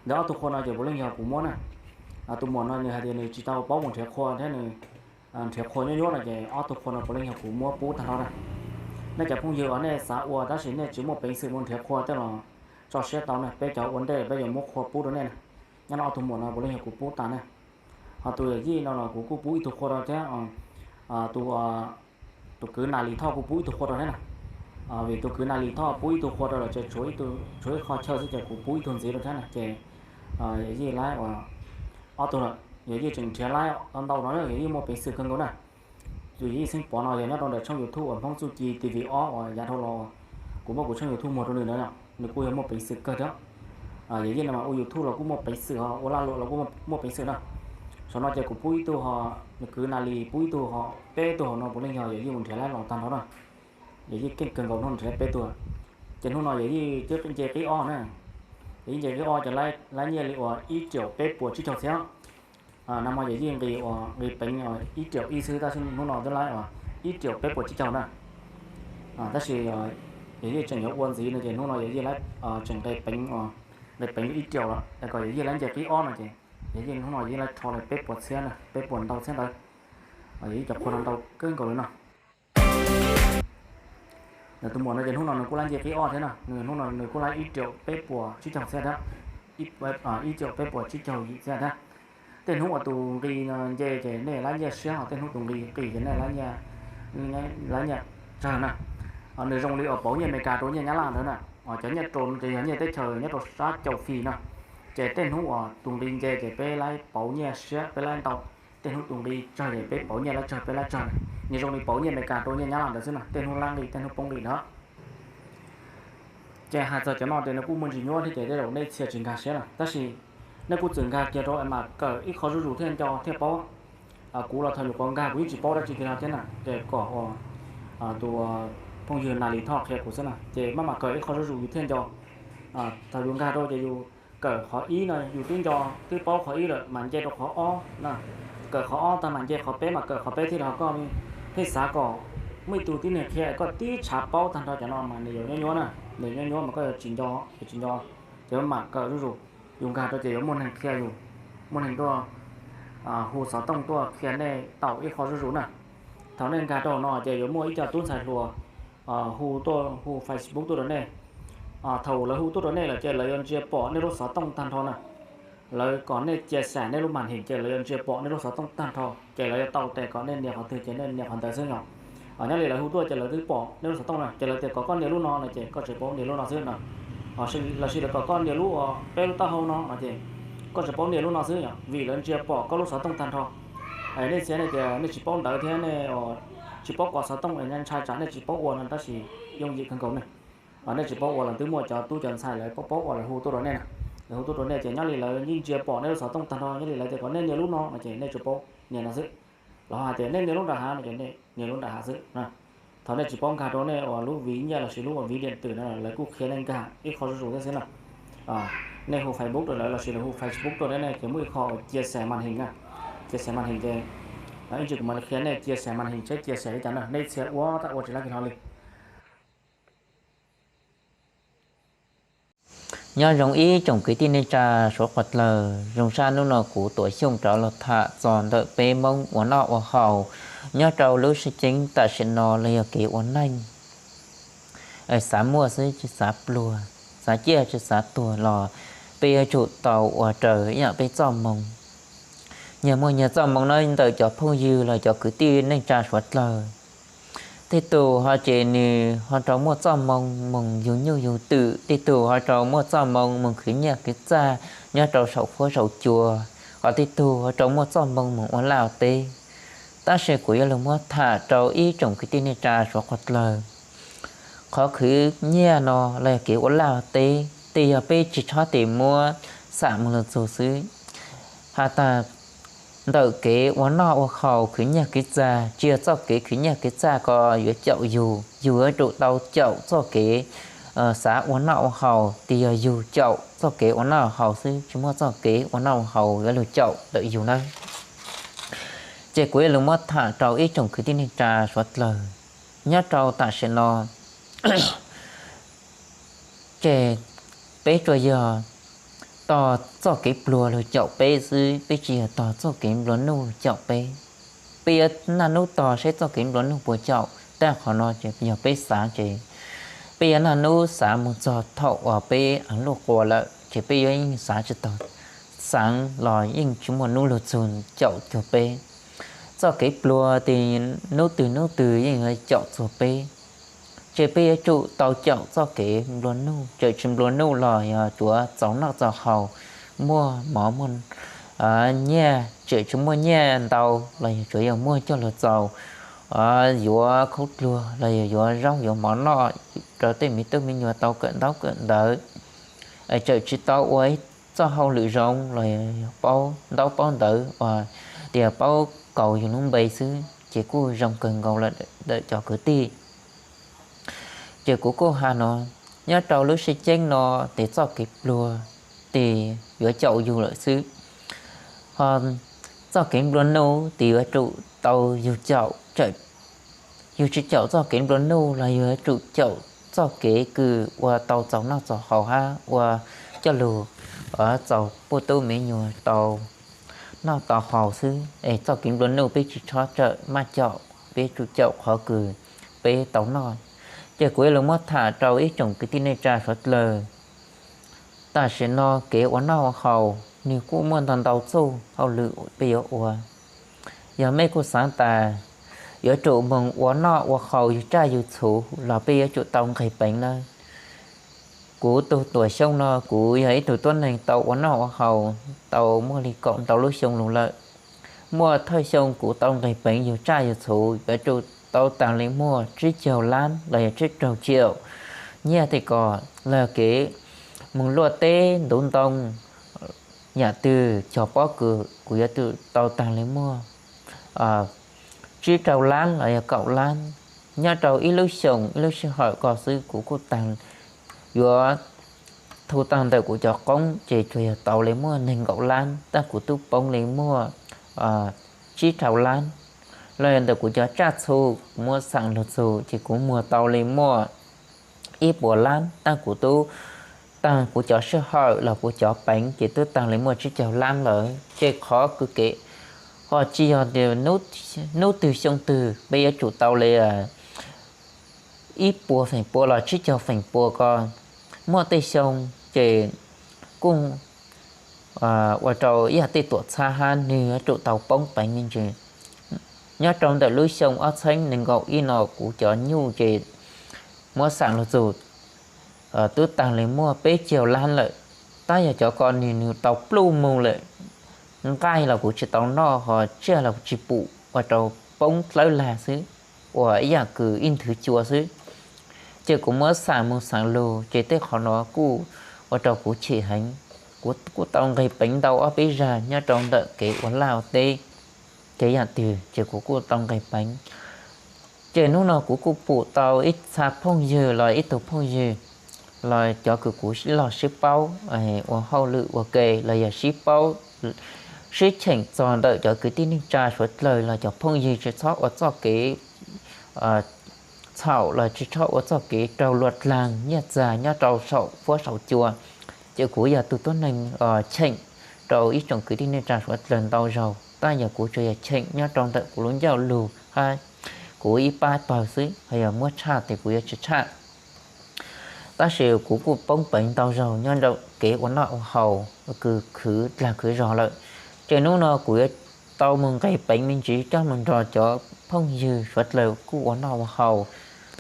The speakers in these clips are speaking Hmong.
Ntawm ob tug qhua no ces puav leej yog kuv muab na. Tus muam no nws hais tias nws tsis tau paub mus nrhiav qhua thiab nws nrhiav qhua nyuaj nyuaj no ces ob tug qhua no puav leej yog kuv muab pub tag nrho na. Nej cov phooj ywg uas nej xav ua tab sis nej tsis muaj peev xwm mus nrhiav qhua tej los tso siab tau na, peb cov ua ntej peb yuav muab qhua pub rau nej na. Nyob no ob tug muam no puav leej yog kuv pub tas na. Ho tus yawm yij no los kuv kuj pub ib tug qhua rau thiab. Tus, tus kwv Nas Lis Thoj kuj pub ib tug qhua rau thiab na. Vim tus kwv Nas Lis Thoj pub ib tug qhua rau lawm ces tshuav ib qho chaw xwb ces kuv pub ib tug ntxiv rau thiab na ces yawm yij laib ua ob tug lawm, yawm yij tseem nrhiav laib ntau no, yawm yij muaj peev xwm kawg nkaus na. Tus yawm yij Xeeb Pov no yog nyob rau ntawm tshooj YouTube uas Hmoob Txuj Ci T V ob uas yav dhau los kuv muab kuv tshooj YouTube muag rau nws ntawd, nws kuj yog muaj peev xwm kawg thiab. Yawm yij no mas ua YouTube los kuj muaj peev xwm, ho ua lag luam los kuj muaj peev xwm na. Saum no ces kuv pub ib tug ho, nws kwv Nas Lis pub ib tug ho, peb tug hauv no puav leej yog yawm yij mus nrhiav laib los tag nrho na. Yawm yij keej kawg nkaus hnub nrhiav peb tug. Ces hnub no yawm yij twb nce qib ob na. Yawm yij nce qib ob ces laib nyiaj li uas ib triệu peb puas tsib caug txhiab. Nag hmo yawm yij nqis uas nqis peev ib triệu ib xwb tab sis hnub no twb laib uas ib triệu peb puas tsib caug na. Tab sis yawm yij tseem yuav ua ntxiv no ces hnub no yawm yij laib tseem nqis peev, nqis peev ib triệu lawm es kom yawm yij laib nce qib ob no ces yawm yij hnub no yawm yij laib rho li peb puas txhiab na, peb puas ntau txhiab ntawd. Yawm yij cov qhua no ntau kawg nkaus li no. Tus muam no ces hnub no nws kuj laib nce qib ob thiab na, nws hnub no nws kuj laib ib triệu peb puas tsib caug txhiab thiab, ib triệu peb puas tsib caug yim txhiab thiab. Tej hnub uas tus nqis no nce ces nej laib nyiaj siab, ho tej hnub tus nqis qis ces nej laib nyiaj tsawg na. Nws zoo li uas pauv nyiaj Amelikas rau nyiaj Nyab Laj ntawd na. Cov nyiaj rau ces yog nyiaj teb chaws nyob rau sab Caum Fis no. Ces tej hnub uas tus nqis nce ces peb laib pauv nyiaj siab, peb laib ntau. Tej hnub tus nqis tsawg ces peb pauv nyiaj laib tsawg, peb laib tsawg. Nws zoo li pauv nyiaj Amelikas rau nyiaj Nyab Laj ntawd xwb na, tej hnub laib nqis tej hnub poob nqis na. Ces hais txog cov no ces nws kuj muaj ntsis nyuaj thiab ces tej zaum nej txhia tsis nkag siab na, tab sis nej kuj txwm nkag kiag rau mam kawm ib qho zuj zus thiaj nco thiaj paub. Kuv los thaum nyuam qhuav nkag kuv yeej tsis paub dab tsi kiag no thiab na, ces kom ua tus phooj ywg Nas Lis Thoj qhia kuv xwb na, ces maj mam kawm ib qho zuj zus yus thiaj nco. Thaum yus nkag rau ces yus kawm qhov ib no yus twb nco twb paub qhov ib lawm mas nce rau qhov ob na, kawm qhov ob tag mas nce qhov peb mas kawm qhov peb thiaj li ho koj pheej xav kom muaj ib tug tib neeg qhia koj tib tshav paub tag nrho cov no mas nws yuav nyuaj nyuaj na, nws nyuaj nyuaj mas koj yuav tsis nco, yuav tsis nco. Ces maj mam kawm zuj zus, yus nkag rau ces yuav muaj neeg qhia yus, muaj neeg tuaj hu xov tooj tuaj qhia nej tau ib qho zuj zus na. Thaum nej nkag rau no ces yuav muaj ib co tub ntxhais hluas hu tuaj, hu Facebook tuaj rau nej. Thaum lawv hu tuaj rau nej lawm ces lawv yuav ntsia pom nej lub xov tooj tag nrho na. Lawv kom nej chia sẻ nej lub màn hình ces lawv yuav ntsia pom nej lub xov tooj tag nrho ces lawv yuav tau tes kom nej nias qhov twg ces nej nias qhov ntawd xwb yom. Nyob li lawv hu tuaj ces lawv twb pom nej lub xov tooj na ces lawv tias kom koj nias lub no no ces koj tsuas paub nias lub no xwb no. Lossis lawv kom koj nias lub uas peb lub taub hau no no ces koj tsuas paub nias lub no xwb yom, vim lawv ntsia pom koj lub xov tooj tag nrho. Nej txhia nej tias nej tsis paub ntawv thiab nej tsis paub kov xov tooj es ntshai tsam nej tsis paub ua no tab sis yooj yim kawg nkaus ne. Nej tsis paub ua los twb muaj cov tub cov ntxhais lawv paub paub ua lawv hu tuaj rau nej na. Lawv hu tuaj rau nej ces nyob li lawv yeej ntsia pom nej lub xov tooj tag nrho, nyob li lawv tias kom nej nias lub no no ces nej tsuas paub nias no xwb. Los hais tias nej nias lub nram hav no ces nej nias lub nram hav xwb. Thaum nej tsis paub nkag rau nej uas lub vis nyiaj lossis lub uas vis điện tử no lawv kuj qhia nej nkag ib qho zuj zus thiab xwb na. Nej hu Facebook rau lawv lossis lawv hu Facebook rau nej ces muaj ib qho uas chia sẻ màn hình na. Chia sẻ màn hình ces ib ntsis kuv mam li qhia nej chia sẻ màn hình seb chia sẻ li cas na, nej txhia ua tab ua tsis laib kiag hlo li. Nyob zoo ib tsoom kwv tij neej tsa suav qhuav dlawg, zoo sab hnub no kuv Tuam Xyooj rov los tham txog ntawm peb Hmoob ua noj ua haus nyob rau lub sib ceeb tam sim no los yog kev ua neej. Xav muaj xwb tsis xav pluag, xav ciaj tsis xav tuag los peb yuav tsum tau ua raws ib yam peb txoj moo. Nyias muaj nyias txoj moo no ntawm cov phooj ywg los cov kwv tij neej tsa suav dlawg. Tej tus ho ces nws ho rau muaj txoj moo mus yug nyuj yug twm, tej tus ho rau muaj txoj moo mus khwv nyiaj khwv txag nyob rau saum huab saum cua, ho tej tus ho rau muaj txoj moo mus ua laj ua teb. Tab sis kuv yuav los muab tham rau ib tsoom kwv tij neej tsa suav qhuav dlawg. Qhov khwv nyiaj no los yog kev ua laj ua teb, tej yog peb tsis txhob tes muab xam mus lug txug xwb. Has tas ntawm kev ua noj ua haus khwv nyiaj khwv txag, tsis yog txoj kev khwv nyiaj khwv txag ko yuav caum yug, yug yuav tsum tau caum txoj kev xav ua noj ua haus, tsis yog yug caum txoj kev ua noj ua haus xwb, tsis muaj txoj kev ua noj ua haus yuav lug caum ntawm yug nawb. Ces kuv yuav lug muab tham rau ib tsoom kwv tij neej tsa suav dlawg nyob rau tam sim no. Ces peb tsuas yog tos txoj kev pluag luag caum peb xwb, peb tsis yog tos txoj kev nplua nuj caum peb. Peb yuav naj nub tos saib txoj kev nplua nuj puas caum, tab qhov no yog peb xav ces peb yuav naj nub xav mus txog thaum uas peb eev luaj qua lawm ces peb yuav yeej xav tsis tau, xav los yeej tsis muaj nub luag txug caum cuag peb. Txoj kev pluag ces nub twg nub twg yeej yuav caum txuag peb. Ces peb yuav tsum tau caum txoj kev nplua nuj, txawm tsis nplua nuj los yog tsuav txaus noj txaus haus, muaj mov muaj nyiaj, txawm tsis muaj nyiaj ntau los yog tsuav yog muaj coj los txaus yuav khaub dluag los yog yuav zaub yuav mov noj rau tej me tub me nyuam tau kawm ntaub kawm ntawv. Txawm tsis tau ua txoj hauj lwm zoo los yog paub ntaub paub ntawv uas tias paub kaus yus lub npe xwb ces kuj zoo kawg nkaus lawm ntawm cov kwv tij. Ces kuv kuj has no, nyob rau lub sij ceeb no ces txoj kev pluag ces yuav caum yus lawm xwb, ho txoj kev nplua nuj ces yuav tsum tau yus caum. Yus tsis caum txoj kev nplua nuj los yus yuav tsum caum txoj kev kws ua tau txaus noj txaus haus hab ua coj lug txaus puj tub me nyuam tau noj tau haus xwb. Es txoj kev nplua nuj peb tsis txhob txawm maj caum, peb tsum caum qhov kws peb tau noj. Ces kuv yuav lug muab tham rau ib tsoom kwv tij neej tsa suav dlawg. Tam sim no kev ua noj ua haus nwg kuj muaj ntau ntau txuj hauj lwm peb yuav ua. Yog mej kuj xaav tas yuav tsum moog ua noj ua haus yug tsaj yug txhu los peb yuav tsum tau nqeg peev nawb. Kuv tug tuam xyoo no kuv yog ib tug tuab neeg tau ua noj ua haus tau muaj li kaum ntau lub xyoo lug lawm. Muaj thawj xyoo kuv tau nqeg peev yug tsaj yug txhu yuav tsum tau taag le muag tsib caug lab los yog tsib caug tsiaum nyiaj tej ko, los kev moog luaj teb ntuv ntoo, yam twg cog pob kws kuv yuav tsum tau taag le muag tsib rau lab los yog kaum lab. Nyob rau ib lub xyoos ib lub sij hawm ko xwb kuv kuj taag, yuav thu taag ntawm kuv cov qoob ces tsuas yog tau le muaj neeg nkaum lab, tab kuv tub poob le muaj tsib rau lab. Los yog ntawm kuv cov tsaj txhu, kuv muab xaam lug txug ces kuv muag tau le muaj ib puas lab, tab kuv tub taag kuv cov sij hawm los kuv cov peev ces tub taag le muaj tsib caug lab lawm. Ces qhov kws kev ho tsis yog tias hnub twg xyoo twg peb yuav tsum tau le ib puas feem pua los tsib caug feem pua ko. Muaj tej xyoo ces kuj ua rau ib yam tej tuam txhab hab nwg yuav tsum tau poob peev me ntsis. Nyob rau ntawm lub xyoo ob txheeb nees nkaum ib no kuv cov nyuj ces muab xaam lug txug tub taag le muaj peb caug lab lawm, tab yog cov ko nwg nwg tau pluj moog lawm. Nqaij los kuv tsis tau noj, ho tsiaj los kuv tsis pum, ua rau poob dlawb lag xwb, ua ib yam kws ib nthwv cua xwb. Ces kuv muab xaam moog xaam lug ces tej qhov no kuj ua rau kuv chim heev. Kuv kuj tau nqeg peev ntau ob peb zag nyob rau ntawm kev ua laj ua teb, kev yam twg ces kuv kuj tau nqeg peev. Ces hnub no kuv kuj pum tau ib txha phooj ywg los ib tug phooj ywg los cov kws kuv loj sib paub ua hauj lwm ua ke los yog sib paub sib cheem txog ntawm cov kwv tij neej tsa suav dlawg los cov phooj ywg tsis txhob ua txoj kev txhaum los tsis txhob ua txoj kev raug luag dlaag nyiaj txag nyob rau saum fuab saum cua. Ces kuv yog tug tuab neeg cheem rau ib tsoom kwv tij neej tsa suav dlawg ntau zaug, tab yog kuv tsuas yog cheem nyob rau ntawm kuv lub ncauj lug hab kuv ib pab pawg xwb, ho yog muab tshaj tes kuv yuav tsis tshaj. Tab sis kuv kuj poob peev ntau zaug nyob rau kev ua noj ua haus kws khwv dlaag khwv zog lawm. Ces hnub no kuv yuav tau moog nqeg peev me ntsis coj moog nrog cov phooj ywg suav dlawg kuj ua noj ua haus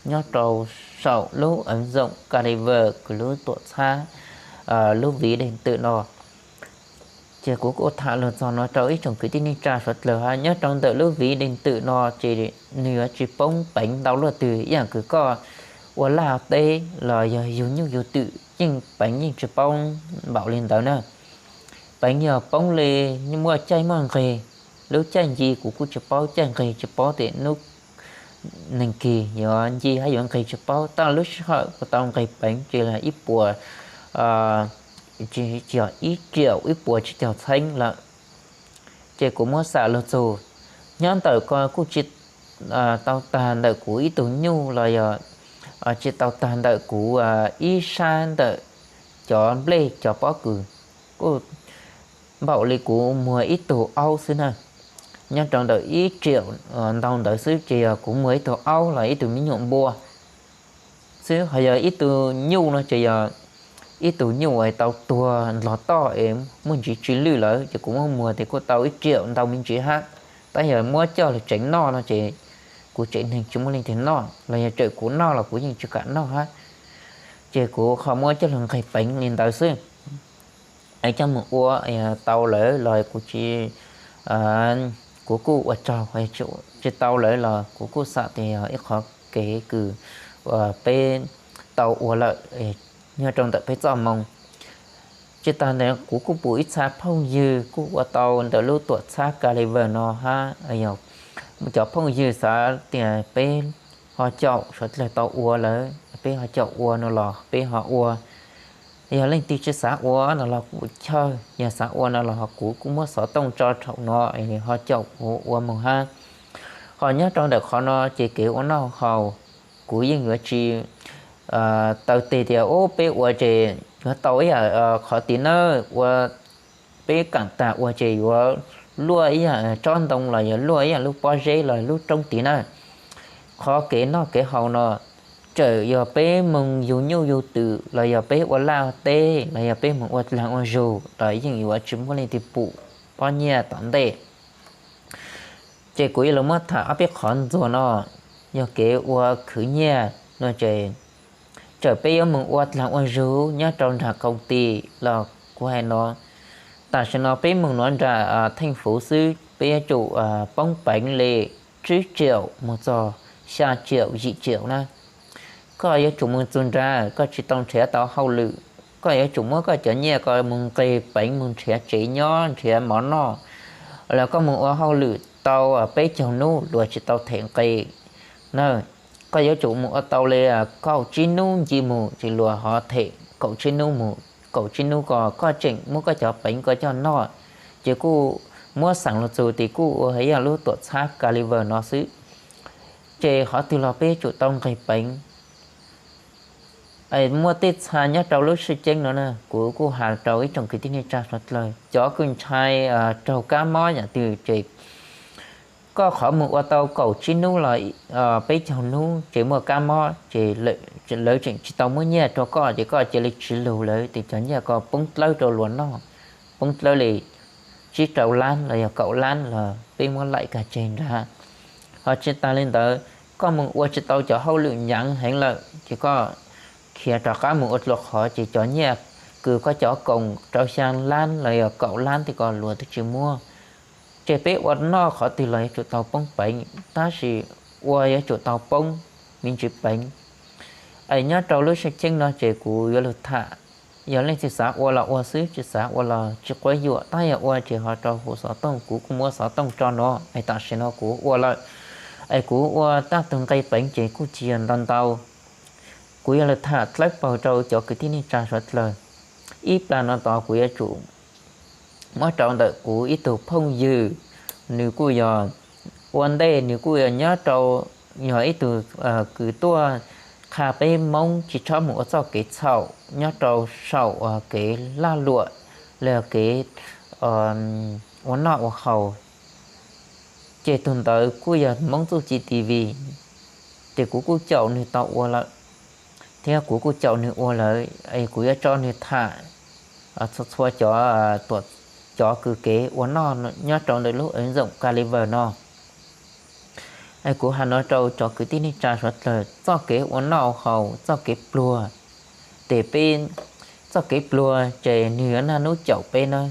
nyob rau saum lub ua zoom Caliver kws lub tuam txhab lub viv deeg twm no. Ces kuv kuj tham lug txog no rau ib tsoom kwv tij neej tsa suav dlawg hab nyob rau ntawm lub viv deeg twm no ces nwg yuav tsis poob peev ntau luaj twg, ib yam kws koj ua laj teb los yog yug nyuj yug twm yeej peev yeej tsis poob npaum li ntawd na. Peev yog poob li muaj caij muaj nqeg. Lub caij nci kuv kuj tsis paub, caij nqeg tsis paub tias hnub neeg kis yuav nci hab yuav nqeg tsis paub, tab lub sij hawm kuv tau nqeg peev ces ib puas, tsis yog ib tsiaum, ib puas tsib caug txheeb lawm. Ces kuv muab xam lug txug, nyob ntawm ko kuj tsis tau tag ntawm kuv ib tug nyuj los yog tsis tau tag ntawm kuv ib sab ntawm cov nplej cov pob kws. kuj npaum li kuv muag ib tug aub xwb na. Nyob rau ntawm ib triệu ntau ntawd xwb ces yog kuv muag ib tug aub los ib tug me nyuam npua xwb. Ho yog ib tug nyuj no ces yog ib tug nyuj uas tau tuag nplog toj es muaj ntsis tsis lwj lawm ces kuv muab muag ces kuj tau ib triệu ntau me ntsis hab. Tab yog muab coj los tsev noj no ces kuv tsev neeg tsis muaj leej twg noj, los yog txawm kuv noj los kuv yeej tsis kam noj hab. Ces kuv ho muab coj los nqeg peev li ntawd xwb. Es coj mus ua tau lawm los kuv tsis, kuv kuj ua tsaug, tsis tau lawm los kuv kuj xam tias yog ib qhov kev kws uas peb tau ua lawm nyob rau ntawm peb txoj moo. Tsis tas ntawd kuv kuj pum ib txha phooj ywg kuj ua tau ntawm lub tuam txhab Caliver no hab, cov phooj ywg xav tias peb ho caum suav dlawg tau ua lawm, peb ho caum ua no los peb ho ua. Yog leej twg tsis xav ua no los kuv chawj, yog xav ua no los kuv kuj muab xov tooj tso thaum no ho caum kuv ua mus hab. Ho nyob rau ntawm qhov no ces kev ua noj haus, kuv yeej yuav tsis taw tes tias ub peb ua ces yuav tau ib yam qhov tim nawb, ua peb kaam tag ua ces yuav luaj ib yam tsob ntoo los yog luaj ib yam lub pob zeb los lub roob tid na. Qhov kev noj kev haus no, txawm yog peb moog yug nyuj yug twm los yog peb ua laj teb los yog peb moog ua dlaag ua zug los yeej yuav tsis muaj leej twg pum pob nyiaj tom ntej. Ces kuv yuav lug muab tham ob peb qhov ntxuag no, yog kev ua khwv nyiaj no ces txawm peb yuav moog ua dlaag ua zug nyob rau nraag công ty los kuv hais no, tam sim no peb moog nuav nraag theej fuv xwb peb yuav tsum poob peev li tsib triệu moog txog xya triệu yim triệu na. Koj yuav tsum moog txug nraag, koj tsis tau nrhiav tau hauj lwm, koj yuav tsum muab koj cov nyiaj ko moog nqeg peev moog nrhiav tsev nyob nrhiav mov noj, los koj moog ua hauj lwm tau peb caug nub luag tsis tau them nqe na. Koj yuav tsum moog ua tau li kaum tsib nub nce mus ces luag ho them kaum tsib nub mus, kaum tsib nub ko koj tseem muab koj cov peev ko coj noj. Ces kuj muab xaam lug txug ces kuj ua yog lub tuam txhab Caliver no xwb. Ces qhov twg los peb yuav tsum tau nqeg peev. Muaj tej txha nyob rau lub sib ceeb no na, kuv kuj has rau ib tsoom kwv tij neej tsa suav dlawg, cov kws ntshai raug kab mob yam twg ces koj qhov moog ua tau kaum tsib nub los peb caug nub ces muaj kab mob ces lawv tseem tsis tau muab nyiaj rau koj ces koj cia li tsiv lug lawm ces cov nyiaj ko poob dlawb rau luag noj, poob dlawb li tsib rau lab los yog kaum lab los peb muab laim kag tseg nrag. Ho tsis tas li ntawd, koj moog ua tsis tau cov hauj lwm nyaav heev lawm ces koj khiav rov qab moog ua dlua qhov ces cov nyiaj kws koj cov koom rau xyaa lab los yog kaum lab tej ko luag twb tsis muab. Ces peb ua noj qhov twg los yuav tsum tau poob peev, tab sis ua yuav tsum tau poob me ntsis peev. Es nyob rau lub sib ceeb no ces kuv yuav lug tham, yog leej twg xav ua los ua xwb, tsis xav ua los tsis quab yuam, tab yog ua ces ho rau huv xov tooj, kuv kuj muab xov tooj tso no. Es tam sim no kuv ua lawm, es kuv ua taj tug nqe peev ces kuj tsis yog ntau ntau. Kuv yuav lug tham dlawb paug rau cov kwv tij neej tsa suav dlawg. Ib plag no tod kuv yuav tsum muab rau ntawm kuv ib tug phooj ywg, nws kuj yog ua ntej nws kuj yog nyob rau, yog ib tug kws tuaj qha peb Moob tsis txhob mus ua txoj kev txhaum nyob rau saum kev laj luam los kev ua noj ua haus. Ces tug ntawd kuj yog Moob Txuj Ci TV, ces kuv kuj caum nws tau ua lawm, thiab kuv kuj caum nws ua lawm, es kuv yuav tso nws tham txhua txhua cov, cov kws kev ua noj nyob rau ntawm lub aws zoom Caliver no. Es kuv has no rau cov kwv tij neej tsa suav dlawg, txoj kev ua noj ua haus, txoj kev pluag, ces peb, txoj kev pluag ces nws yuav naj nub caum peb nawb.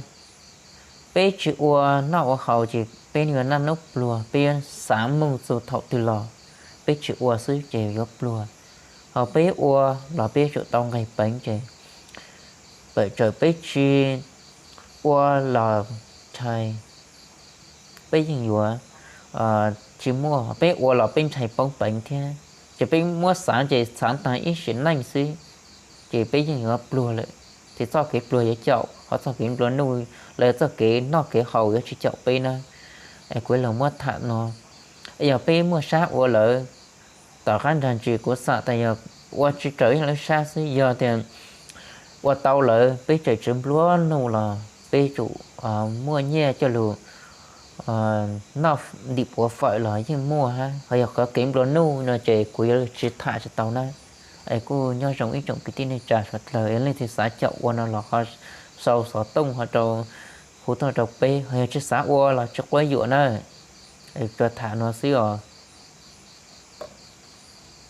Peb tsis ua noj ua haus ces peb yuav naj nub pluag, peb yuav xav moog txug thaum twg los peb tsis ua xwb ces yuav pluag. Ho peb ua los peb yuav tsum tau nqeg peev ces peb txawm peb tsis ua los ntshai peb yeej yuav tsis muaj, peb ua los peb ntshai poob peev thiab. Ces peb muab xav ces xav taag ib sim neej xwb, ces peb yeej yuav pluag lawm. Ces txoj kev pluag yuav caum, ho txoj kev nplua nuj los txoj kev noj kev haus yuav tsis caum peb nawb. Es kuv los muab tham no, yog peb muaj sab ua lawm, tom qab nrag ntsis kuv xam tas yog ua tsis raws ib lub sab xwb, yog tias ua tau lawm, peb tseem tsis nplua nuj los peb tsum muaj nyiaj coj lug noj ntim puav fawm los yeej muaj hab. Ho yog qhov kev nplua nuj no ces kuv yuav tsis tham tsis tau na. Es kuj nyob zoo ib tsoom kwv tij neej tsa suav dlawg, es leej twg xav coj ua no los ho sau xov tooj ho rau, hu tuaj rau peb. Ho yog tsis xav ua los tsis quab yuam na. Tsuas tham no xwb os.